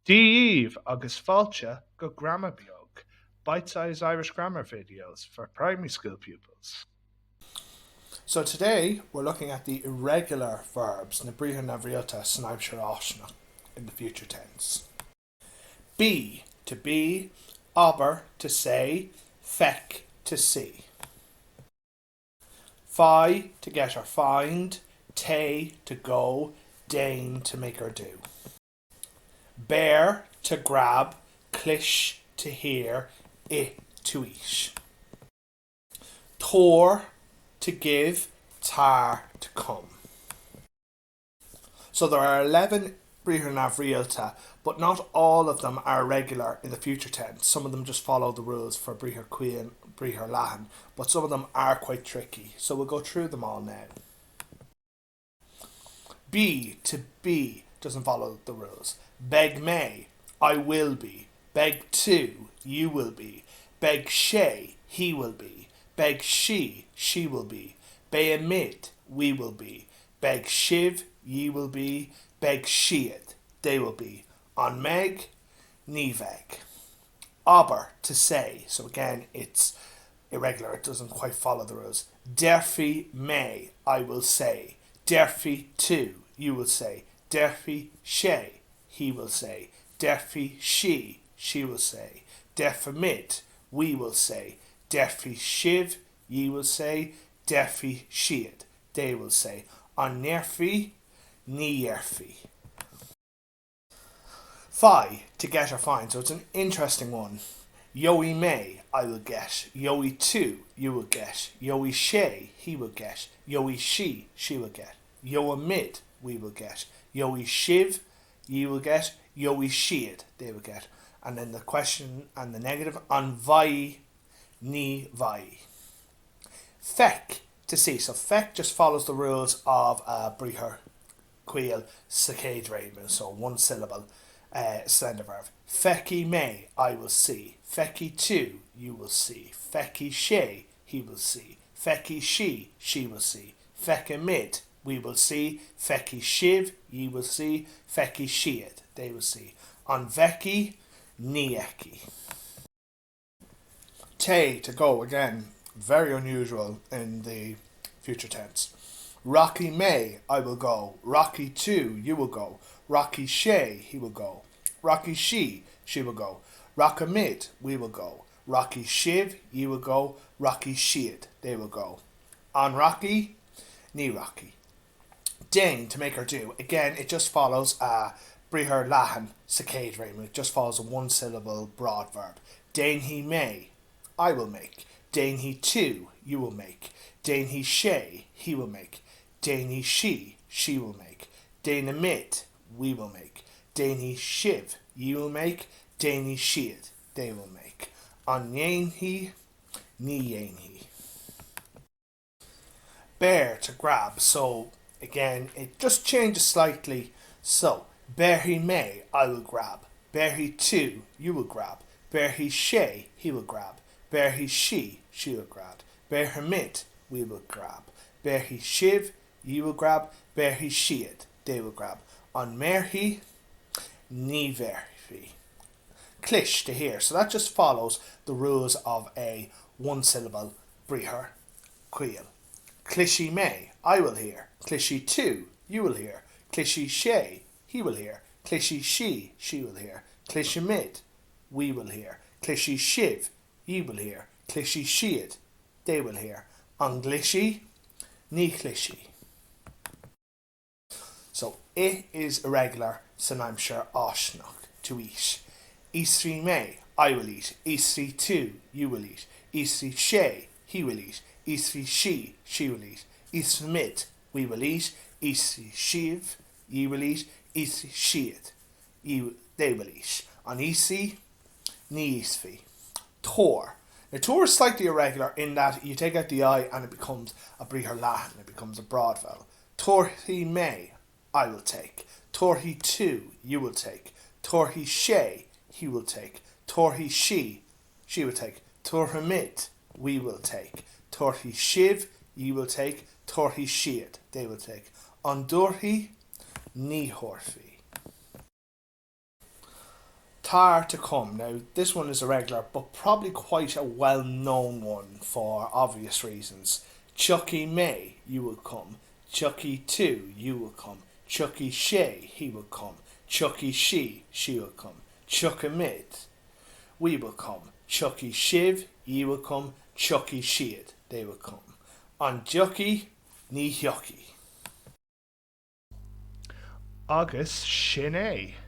Dia dhaoibh agus fáilte go Grama Beag, bite-sized Irish grammar videos for primary school pupils. So today we're looking at the irregular verbs, na briathra neamhrialta san aimsir fháistineach, in the future tense. Bí, to be, abair, to say, feic, to see. Faigh, to get or find, téigh, to go, déan, to make or do. Beir, to grab, clois, to hear, ith, to eat. Tabhair, to give, tar, to come. So there are 11 briathra neamhrialta, but not all of them are irregular in the future tense. Some of them just follow the rules for briathar caol and briathar leathan, but some of them are quite tricky. So we'll go through them all now. Bí, to be, doesn't follow the rules. Beidh mé, I will be. Beidh tú, you will be. Beidh sé, he will be. Beidh sí, she will be. Beimid, we will be. Beidh sibh, ye will be. Beidh siad, they will be. An mbeidh? Ní bheidh. Abair, to say, so again it's irregular, it doesn't quite follow the rules. Déarfaidh mé, I will say. Déarfaidh tú, you will say. Déarfaidh sé, he will say. Déarfaidh sí, she will say. Déarfaimid, we will say. Déarfaidh sibh, ye will say. Déarfaidh siad, they will say. An ndéarfaidh? Ní dhéarfaidh. Faigh, to get or find, so it's an interesting one. Gheobhaidh mé, I will get. Gheobhaidh tú, you will get. Gheobhaidh sé, he will get. Gheobhaidh sí, she will get. Gheobhaimid, we will get. Gheobhaidh sibh, ye will get. Gheobhaidh siad, they will get. And then the question and the negative, An bhfaighidh? Ní bhfaighidh. Feic, to see, so feic just follows the rules of uh, briathar caol sa chéad réimniú, so one syllable slender verb. Feicfidh mé, I will see. Feicfidh tú, you will see. Feicfidh sé, he will see. Feicfidh sí, she will see. Feicfimid, we will see. Feicfidh sibh, ye will see. Feicfidh siad, they will see. An bhfeicfidh? Ní fheicfidh. Téigh, to go, again, very unusual in the future tense. Rachaidh mé, I will go. Rachaidh tú, you will go. Rachaidh sé, he will go. Rachaidh sí, she will go. Rachaimid, we will go. Rachaidh sibh, ye will go. Rachaidh siad, they will go. An rachaidh? Ní rachaidh. Déan, to make or do. Again, it just follows a briathar leathan sa chéad réimniú, it just follows a one syllable broad verb. Déanfaidh mé, I will make. Déanfaidh tú, you will make. Déanfaidh sé, he will make. Déanfaidh sí, she will make. Déanfaimid, we will make. Déanfaidh sibh, ye will make. Déanfaidh siad, they will make. An ndéanfaidh? Ní dhéanfaidh. Beir, to grab, so again it just changes slightly so béarfaidh mé, I will grab, béarfaidh tú, you will grab, béarfaidh sé, he will grab, béarfaidh sí, she will grab, béarfaimid, we will grab, béarfaidh sibh, ye will grab, béarfaidh siad, they will grab, an mbéarfaidh? Ní bhéarfaidh. Clois, to hear, so that just follows the rules of a one syllable briathar caol. Cloisfidh mé, I will hear. Cloisfidh tú, you will hear. Cloisfidh sé, he will hear. Cloisfidh sí, she will hear. Cloisfimid, we will hear. Cloisfidh sibh, ye will hear. Cloisfidh siad, they will hear. An gcloisfidh? Ní chloisfidh. So, ith is irregular san aimsir fháistineach, to eat. Íosfaidh mé, I will eat. Íosfaidh tú, you will eat. Íosfaidh sé, he will eat. Íosfaidh sí, she will eat. Íosfaimid, we will eat. Íosfaidh sibh, ye will eat. Íosfaidh siad, ye, they will eat. An íosfaidh? Ní íosfaidh. Tabhair. Now tabhair is slightly irregular in that you take out the I and it becomes a briathar leathan, it becomes a broad vowel. Tabharfaidh mé, I will take. Tabharfaidh tú, you will take. Tabharfaidh sé, he will take. Tabharfaidh sí, she will take. Tabharfaimid, we will take. Tabharfaidh sibh, ye will take. Tabharfaidh siad, they will take. An dtabharfaidh? Ní thabharfaidh. Tar to come. Now, this one is a regular, but probably quite a well known one for obvious reasons. Tiocfaidh mé, you will come. Tiocfaidh tú, you will come. Tiocfaidh sé, he will come. Tiocfaidh sí, she will come. Tiocfaimid, we will come. Tiocfaidh sibh, ye will come. Tiocfaidh siad, they will come. An dtiocfaidh? Ní thiocfaidh. Agus sin é!